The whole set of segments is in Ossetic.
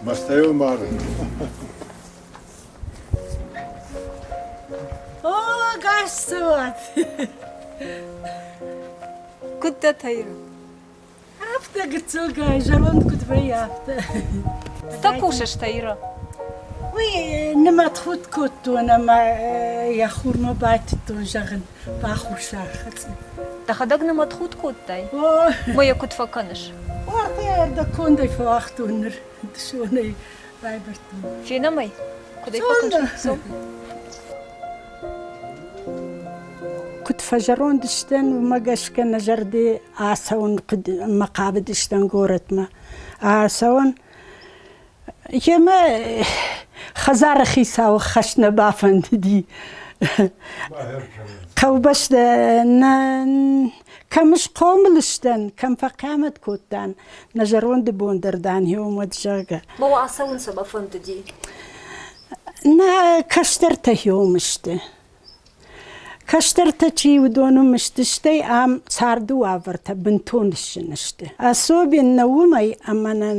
Мӕстӕй мары. О, гас цӕуат! Куыд дӕ, Таира? Афтӕ гыццылгай, зӕронд куыд вӕййы, афтӕ. Цы кусыс, Таира? Уый нымӕтхуд кодтон ӕмӕ йӕ хурмӕ байтыдтон, зӕгъын, бахус ӕрхӕцъы. Дӕхӕдӕг нымӕтхуд кодтай? О. Мӕ йӕ куыд фӕкӕныс? Уартӕ ӕрдӕгкондӕй фӕуагътон ныр, дысонӕй байвӕрдтон. Фенӕм ӕй? Куыд ӕй фӕкӕныс? Цом. Куыд фӕзӕронд стӕн, уымӕ гӕсгӕ нӕ зӕрды ацӕуын мӕ хъавыдыстӕм горӕтмӕ. Ацӕуын Йемӕ хӕдзары хицауы хӕс нӕ бафӕндыди. Хъӕубӕстӕ нӕ кӕм схъомыл стӕн, кӕм фӕхъиамӕт кодтан, нӕ зӕронды бон дӕр дан уым уӕд, зӕгъгӕ. Мӕ ацӕуын цӕмӕ фӕндыди? Нӕ кӕстӕртӕ хиуым сты. Кӕстӕртӕ чи уыдон уым сты, стӕй ам царды уавӕртӕ бынтон сзын сты. Особенно уымӕй, ӕмӕ нын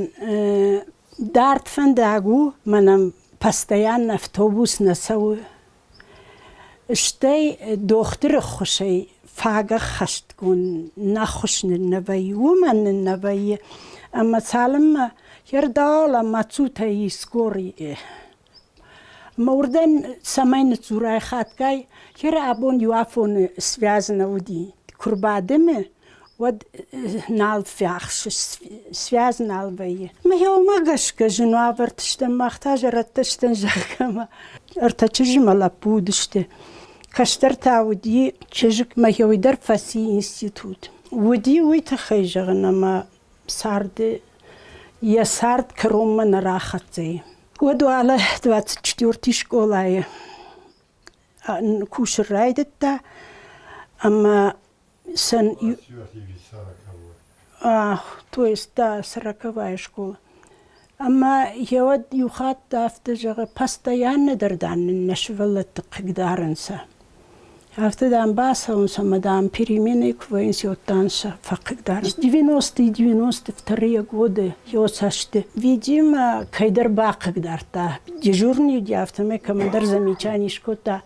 дард фӕндаг у, мӕнӕн постоянно автобус нӕ цӕуы. Стӕй дохтыры ххуысӕй фаг ӕххӕстгонд нӕ ххуыс нын нӕ вӕййы, уымӕн нын нӕ вӕййы. Ӕмӕ цалынмӕ Ердауал ӕмӕ Цутӕй искоры Ӕмӕ уырдӕм цӕмӕй ныдздзурай хатгай, хӕры абон иу афоны связь нӕ уыди. Куы рбадымы, уӕд нал фӕхсы, связь нал вӕййы. Мӕ уымӕ гӕсгӕ зын уавӕрты стӕм, мах та зӕрӕдтӕ стӕм, зӕгъгӕ, ӕмӕ ӕртӕ чызджы мӕ лӕппу уыдысты. Кӕстӕр та уыди чызг, мӕ уый дӕр фӕци институт. Уыди уый тыххӕй зӕгъын, ӕмӕ царды йӕ цард кӕронмӕ нӕ рахӕццӕ и. Уӕд уӕлӕ 24 скъолайы кусын райдыдта ӕмӕ сын то есть да, сороковая школа. Ӕмӕ йӕ уӕд иу хатт афтӕ зӕгъы, постоянно дӕр дам нын нӕ сывӕллӕтты хъыгдарынц. Афтӕ дам бацӕуынц ӕмӕ дам переменӕй куы вӕййынц, уӕд дам сӕ фӕхъыгдарынц. 90-е, 92-е годы йӕ цӕсты. Видимо, кӕйдӕр бахъыгдардта. Дежурный уыди, афтӕмӕй кӕмӕндӕр замечание скодта,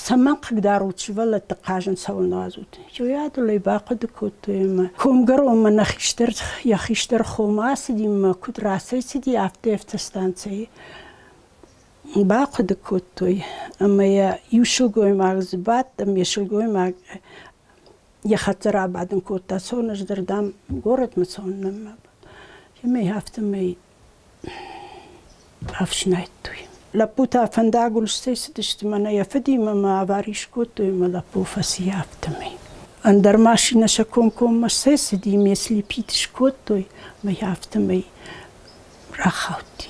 цӕмӕн хъыгдарут сывӕллӕтты хъазын цӕуылнӕ уадзут? Уыйадыл ӕй бахъуыды кодтой ӕмӕ комгӕронмӕ нӕ хистӕр йӕ хистӕр хомӕ ацыди ӕмӕ куыд рацӕйцыди, афтӕ автостанцӕйы бахъуыды кодтой ӕмӕ йӕ иу сылгоймаг дзы бадт ӕмӕ йӕ сылгоймаг йӕ хӕццӕ рабадын кодта, цон ӕз дӕр, дам, горӕтмӕ цӕуын нӕма ӕмӕ афтӕмӕй ӕфснайдтой. Лӕппутӕ фӕндагыл сцӕйцыдысты мӕнӕ йӕ фыдимӕ мӕ авари скодтой ӕмӕ лӕппу фӕци афтӕмӕй. Ӕндӕр машинӕ сӕ комкоммӕ сцӕйцыди, ме слепит скодтой ӕмӕ йӕ афтӕмӕй рахаудти.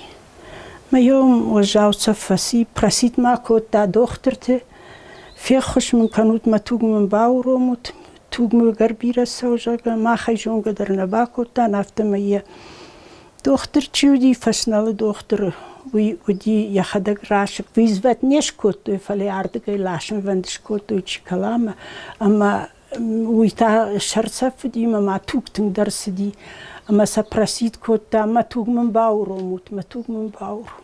Мӕ йом уӕззау цӕф фӕци, просить ма кодта дохтырты, феххуыс мын кӕнут, мӕ туг мын бауромут, туг мыл ӕгӕр бирӕ цӕуы, зӕгъгӕ, махӕй зонгӕ дӕр нӕ бакодтан, афтӕмӕй йӕ Дохтыр чи уыди, Фӕснӕлы дохтыр, уый уыди йӕхӕдӕг расыг. Вызвать не скодтой, фӕлӕ ардыгӕй ласынвӕнд скодтой Чиколамӕ ӕмӕ уый та сӕрцӕф уыди ӕмӕ ма туг тынгдӕр цыди. Ӕмӕ сӕ просить кодта, мӕ туг мын бауромут, мӕ туг мын бауромут.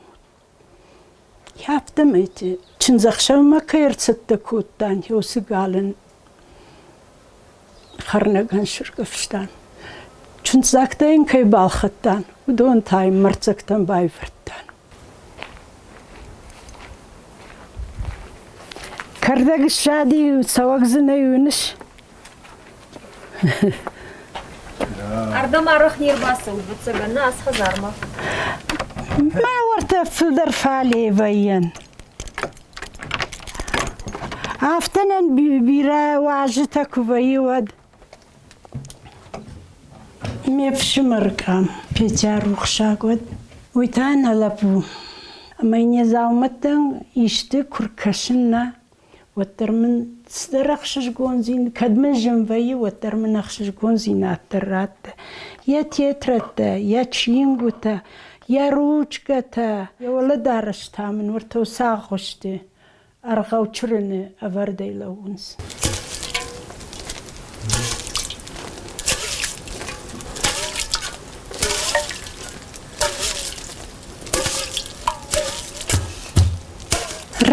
Афтӕмӕйты чындзӕхсӕвмӕ кӕй ӕрцӕттӕ кодтан, уыцы галын хӕрнӕгӕн сыргӕвстан. Чындзӕгтӕ йын кӕй балхӕдтан, уыдон та йын мӕрддзӕгтӕн байвӕрдтан. Кӕрдӕг ссади, цӕуӕг дзы нӕ уыныс? Ардӕм арӕх не рбацӕут, ӕвӕццӕгӕн, нӕ ацы хӕдзармӕ. Мӕ уӕртӕ фылдӕр фале вӕййӕн. Афтӕ нын бирӕ уазджытӕ куы вӕййы, уӕд ме фсымӕр къам Петя рухсаг уӕд, уый та нӕ лӕппу. Ӕмӕ йын йӕ дзаумӕттӕн исты куы ркӕсын нӕ, уӕддӕр мын цыдӕр ӕхсызгондзинад, кӕд мын зын вӕййы, уӕддӕр мын ӕхсызгондзинад дӕр радта. Йӕ тетрӕдтӕ, йӕ чингуытӕ, йӕ ручкӕтӕ, йӕ уӕлӕдарӕс та мын уӕртӕ сагъуысты ӕргъӕу чырыны ӕвӕрдӕй лӕууынц.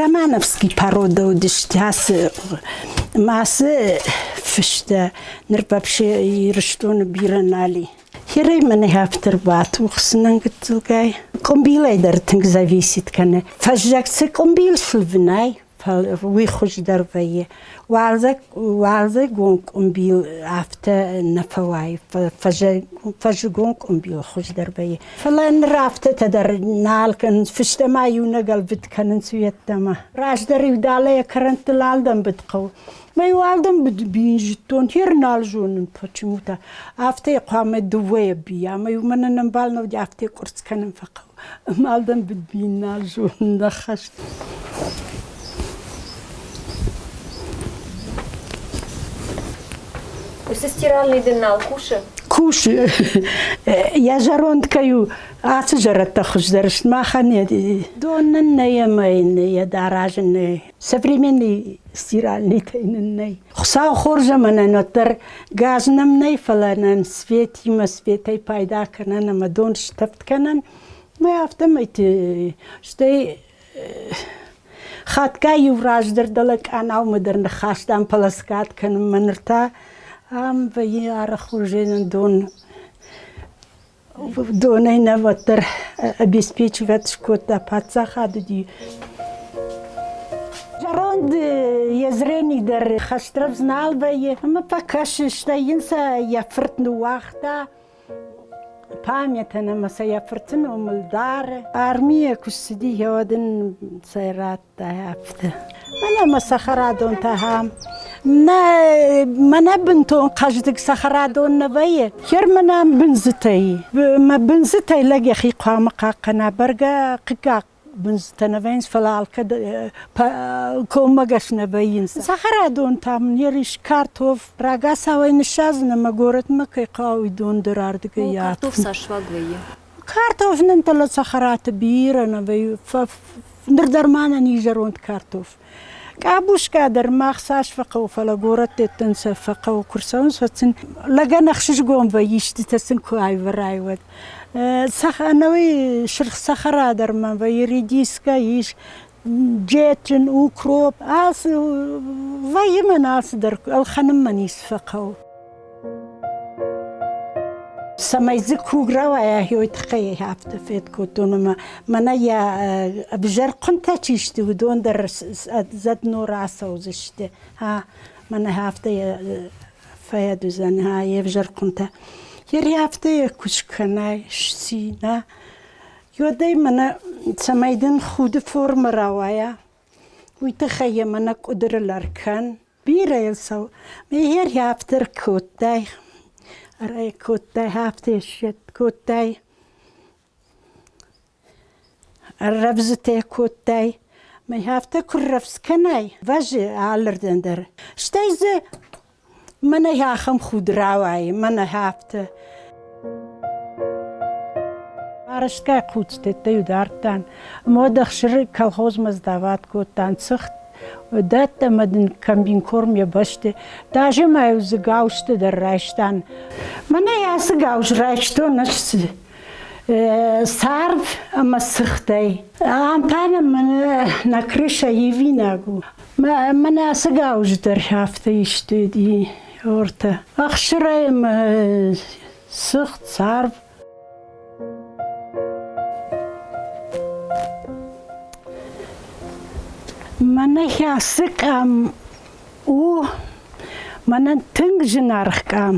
Романовский порода уыдысты ацы ацы фыстӕ ныр вообще Ирыстоны бирӕ нал и. Херӕй мӕнӕ афтӕ ӕрбатухсынӕн гыццылгай. Къуымбилӕй дӕр тынг зависит кӕны. Фӕззӕг цы къуымбил сылвынай, уый хуыздӕр вӕййы. Уалдзӕг, уалдзӕгон къуымбил афтӕ нӕ фӕуайы, фӕззыгон къуымбил хуыздӕр вӕййы. Фӕлӕ ныр афтӕтӕ дӕр нал кӕнынц, фыстӕ ма иунӕг ӕлвыд кӕнынц йеддӕмӕ. Раздӕр-иу далӕ йӕ кӕрӕнттыл алдӕмбыд хъӕуы. Мӕ иу алдӕмбыд бийын зыдтон, хер нал зонын почему-то. Афтӕ хъуамӕ дыууӕйӕ бийа, ӕмӕ-иу мӕнӕн ӕмбал нӕ уыди, афтӕ къуырцц кӕнын фӕхъӕуы. Ӕмӕ алдӕмбыд бийын нал зонын ӕххӕст. Уыцы стиральный дын нал кусы? Кусы. Йӕ зӕронд кӕй у, ацы зӕрӕдтӕ хуыздӕр сты. Махӕн дон нын нӕй ӕмӕ йын йӕ аразын нӕй. Современный стиральныйтӕй нын нӕй. Хуыцау хорз ӕмӕ нын уӕддӕр газ нӕм нӕй, фӕлӕ нын светимӕ светӕй пайда кӕнӕн ӕмӕ дон стӕвд кӕнӕн. Мӕ афтӕмӕй стӕй Хатгай-иу раздӕр дӕлӕ къанаумӕ дӕр ныххастам полоскат кӕнынмӕ, ныр та ам вӕййы арӕх уже дон донӕй нӕ уӕддӕр обеспечивать скодта паддзахад уыди. Зӕронд йӕ зрени дӕр хӕстрӕвдз нал вӕййы ӕмӕ фӕкӕсы, стӕй йын сӕ йӕ фырт ныууагъта. Памятӕн ӕмӕ сӕ йӕ фырты номыл дары. Армийӕ куы ссыди, уӕд ын сӕ радта афтӕ. Мӕнӕ мӕ цӕхӕрадонтӕ ахӕм. Нӕ, мӕнӕ бынтон хъӕздыг цӕхӕрадон нӕ вӕййы. Хер мӕнӕ бындзытӕй. Мӕ бындзытӕй лӕг йӕхи хъуамӕ хъахъхъӕна. Бӕргӕ хъыгаг бындзытӕ нӕ вӕййынц, фӕлӕ алкӕд коммӕгӕс нӕ вӕййынц. Цӕхӕрадон та мын ерис картоф рагацауӕй ныссадзын ӕмӕ горӕтмӕ кӕй хъӕуы, уыдон дӕр ардыгӕй. Картоф цас фаг вӕййы? Картоф нын дӕлӕ цӕхӕраты бирӕ нӕ вӕййы. Ныр дӕр ма нын и зӕронд картоф. Къабуска дӕр мах цас фӕхъӕуы, фӕлӕ горӕттӕн сӕ фӕхъӕуы куы рцӕуынц, уӕд сын лӕгӕн ӕхсызгон вӕййы истытӕ сын куы айвӕрай, уӕд. Ӕнӕуи сырх цӕхӕра дӕр ма вӕййы, редискӕ ис, джеджын, укроп, ацы вӕййы мӕн алцыдӕр, ӕлхӕнынмӕ ницы фӕхъӕуы. Цӕмӕй дзы куг рауайа, уый тыххӕй афтӕ фед кодтон ӕмӕ мӕнӕ йӕ ӕвзӕр хъуынтӕ чи сты, уыдон дӕр зӕдно рацӕудзысты. Мӕнӕ афтӕ йӕ фӕд уыдзӕн, йе взӕр хъуынтӕ. Йе афтӕ йӕ куы скӕнай, сцина, уӕдӕй мӕнӕ цӕмӕй дын худы формӕ рауайа, уый тыххӕй йӕ мӕнӕ къуыдырыл ӕркӕн. Бирӕ йыл цӕуы. Мейер афтӕ кодтай, кодтай, афтӕ кодтай, ӕррӕвдзытӕ кодтай. Мӕ афтӕ куы ррӕвдз кӕнай, вӕзы алырдӕм дӕр. Стӕй дзы мӕнӕ ахӕм худ рауайы, мӕнӕ афтӕ. Арӕзтгай хъуцтӕттӕ-иу дардтан, ӕмӕ уӕд ӕхсыры колхозмӕ сдават кодтан цыхт, дӕтт ӕмӕ дын комбинкорм йӕ бӕсты. Даже ма-иу дзы гаузтӕ дӕр райстан. Мӕнӕ ацы гауз райстон ӕз царв ӕмӕ цыхтӕй. Ам та нӕ мӕнӕ нӕ крыша ивинаг у. Мӕнӕ ацы гауыз дӕр афтӕ ист уыди ортӕ. Ӕхсырӕй ӕмӕ цыхт, царв. Мӕнӕ ацы къам у мӕнӕн тынг зынаргъ къам.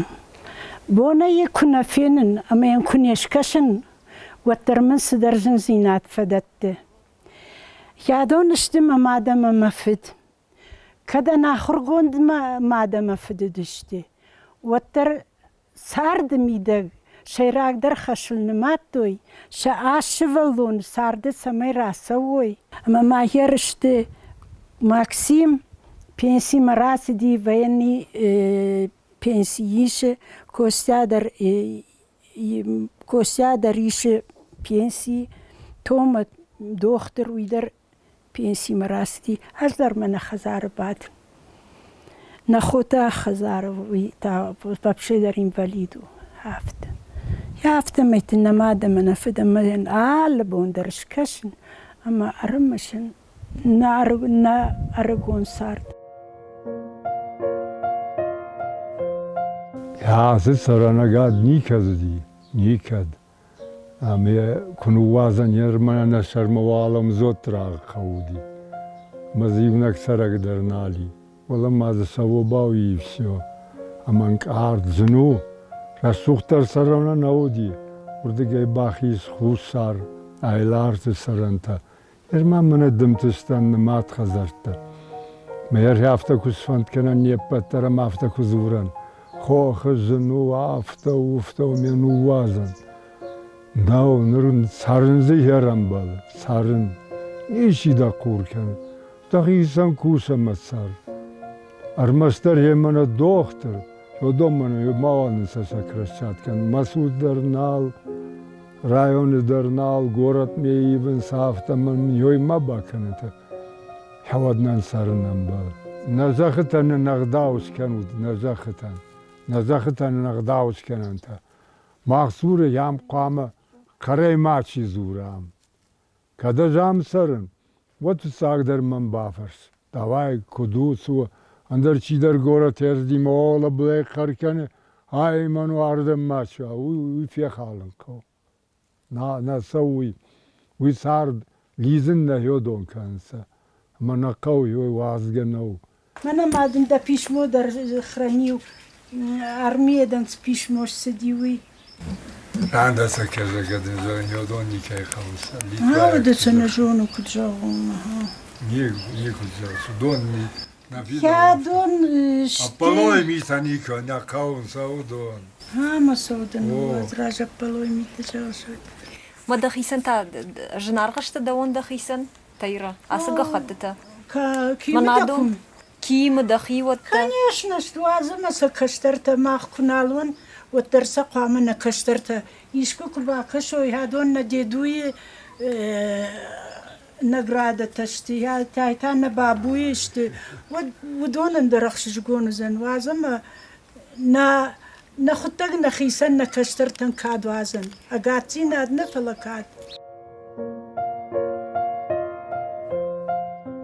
Бонӕй йӕ куы нӕ фенын ӕмӕ йӕм куы не скӕсын, уӕддӕр мын цыдӕр зындзинад фӕдӕтты. Хӕдон сты мӕ мад ӕмӕ мӕ фыд. Кӕд ӕнахуыргонд мӕ мад ӕмӕ фыд уыдысты, уӕддӕр царды мидӕг сӕйрагдӕр хӕсыл нымадтой, сӕ ас сывӕллоны царды цӕмӕй рацӕуой. Ӕмӕ ма ерысты Максим пенсимӕ рацыди военный пенси исы, Костя дӕр Костя дӕр исы пенси, Тома дохтыр, уый дӕр пенсимӕ рацыди. Ӕз дӕр мӕ нӕ хӕдзары бадын. Нӕ хотӕ хӕдзары, уый та вообще дӕр инвалид у. Афтӕ. Афтӕмӕй ты нӕ мад ӕмӕ нӕ фыд ӕмӕ алы бон дӕр скӕсын ӕмӕ ӕрымысын. Нӕ ӕрыгон цард. Ацы цӕрӕнӕгад никӕд уыди, никӕд. Ӕмӕ куы ныууадзӕн йе рмӕ нӕ сӕрмӕ уӕлӕм дзотт рагъ хъӕуди. Ӕмӕ дзы иунӕг цӕрӕг дӕр нал и. Уӕлӕ ма дзы сӕ обау и всё. Ӕмӕ ӕнкъард зын у. Рӕсугъддӕр цӕрӕнӕ нӕ уыди. Уырдыгӕй бахиз Хуссар Айларты цӕрӕнтӕ. Ныр ма мӕнӕ дымтыстӕн нымад хӕдзӕрттӕ. Мӕ афтӕ куы сфӕнд кӕнӕн не ппӕт дӕр ӕмӕ афтӕ куы дзурӕн. Хохы зын у, афтӕ у, уфтӕ у, ме ныууадзӕн. Нӕу, ныр цӕрын дзы ӕрӕмбӕлы, цӕрын. Ничи дӕ хъур кӕны. Дӕхицӕн кус ӕмӕ цӕр. Ӕрмӕстдӕр йемӕ нӕ дохтыр, уыдонмӕ мауал нын сӕ сокращать кӕн. Мӕ суд дӕр нал, районы дӕр нал, горӕтмӕ ивынц, афтӕ мын ёй ма бакӕнӕнтӕ. Хӕуӕд нӕн цӕрын ӕмбӕлы. Нӕ зӕххытӕн нын ӕгъдау скӕнут, нӕ зӕххытӕн. Нӕ зӕххытӕн нын ӕгъдау скӕнӕнтӕ. Мах цуры йӕм хъуамӕ хъӕрӕй мачи дзурӕм. Кӕд ӕз ам цӕрын, уӕд фыццагдӕр мӕн бафӕрс. Давай, куыд у, цы у, ӕндӕр чидӕр горӕт ӕрдимӕ олӕ-былӕй хъӕр кӕны, ай мӕн у ардӕм ма цӕуа, уый фехалын хъӕуы. Нӕ, нӕ цӕуы уый. Уый цард лидзын нӕ хёдон кӕнынцӕ. Ӕмӕ нӕ хъӕуы уый уадзгӕ нӕу. Мӕнӕ ма дын дӕ писмо дӕр хранил. Армийӕ дӕм цы писмо ссыди, уый. Ӕндӕр сӕ кӕзӕгӕ дын зӕгъын, йодон никӕй хъӕуы. Ау, цы нӕ зоны, куыд зӕгъон. Никуыд зӕгъыс, уыдон Хӕдон сты. Ӕппӕлой митӕ никуы нӕ хъӕуынц, уыдон. Ӕмӕ сӕудын уадз разӕппӕлой митӕ зӕгъыс. Мӕ дӕхицӕн та зынаргъ сты дӕуӕн дӕхицӕн, Таира, ацы гӕххӕттытӕ? Мӕнадон Кимы дӕхиуӕттӕ? Конечно, суадз ӕмӕ сӕ кӕстӕртӕ мах куы нал уӕн, уӕддӕр сӕ хъуамӕ нӕ кӕстӕртӕ искуы куы бакӕсой, адон нӕ дедуйы наградӕтӕ сты, тай та нӕ бабуйы сты, уӕд уыдонӕн дӕр ӕхсызгон уыдзӕн. Уадз ӕмӕ нӕ нӕхуыдтӕг нӕхицӕн нӕ кӕстӕртӕн кад уадзӕн. Ӕгаддзинад нӕ, фӕлӕ кад.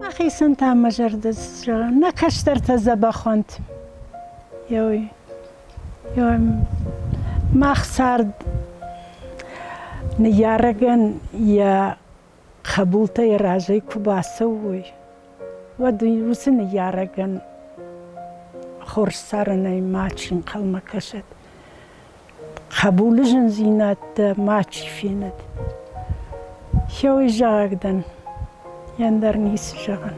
Мӕхицӕн та мӕ зӕрдӕ зӕгъы, нӕ кӕстӕртӕ дзӕбӕх уӕнт. Еуй, еуй, мах цард ныййарӕгӕн йӕ хъӕбултӕ йӕ разӕй куы бацӕуой, уӕд уыцы ныййарӕгӕн хорз цӕрынӕй мачи ӕнхъӕлмӕ кӕсӕд. Хъӕбулы зындзинӕдтӕ мачи фенӕд. Хеуый зӕгъӕг дӕн, ӕндӕр ницы зӕгъын.